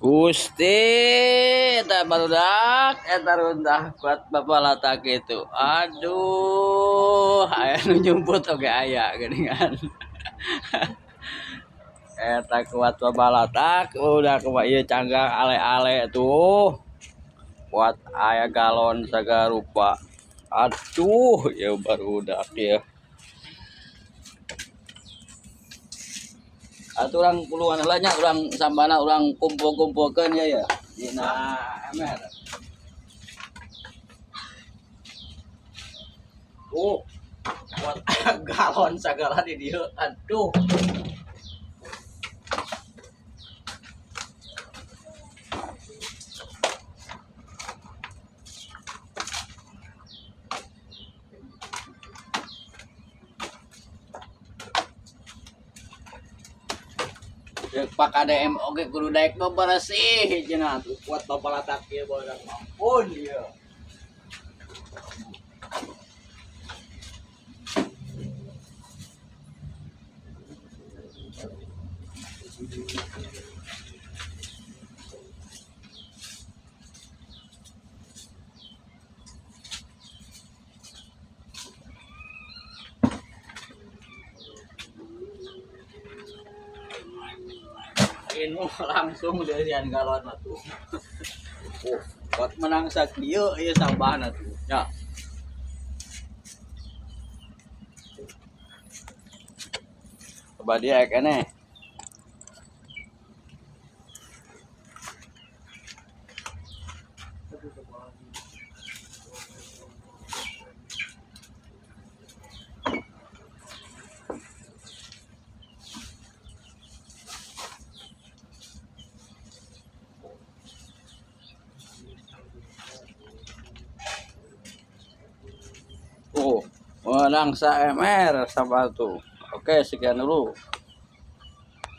Gusti eta barudak eta rundah kuat babalatak kitu. Aduh, aya nu nyumput oge aya geuningan. Eta kuat babalatak udah kumaha ieu canggang ale-ale tuh. Kuat aya galon sagarupa. Aduh, ieu barudak ieu. Atuh urang puluhan heula nya urang sambana urang kumpul-kumpulkeun ya ya. Dina ember. Tuh, kuat galon sagala di dieu. Aduh. Rek Pak KDM oge kudu daek beberesih cenah tuh kuat babalatak ieu barudak ampun ieu. Ini langsung deusian galon mah tuh. Oh, kuat menang sakieu ieu sampahna tuh. Ya. Coba dia keneh. Oh, menang sa MR sampah tuh. Oke, sekian dulu.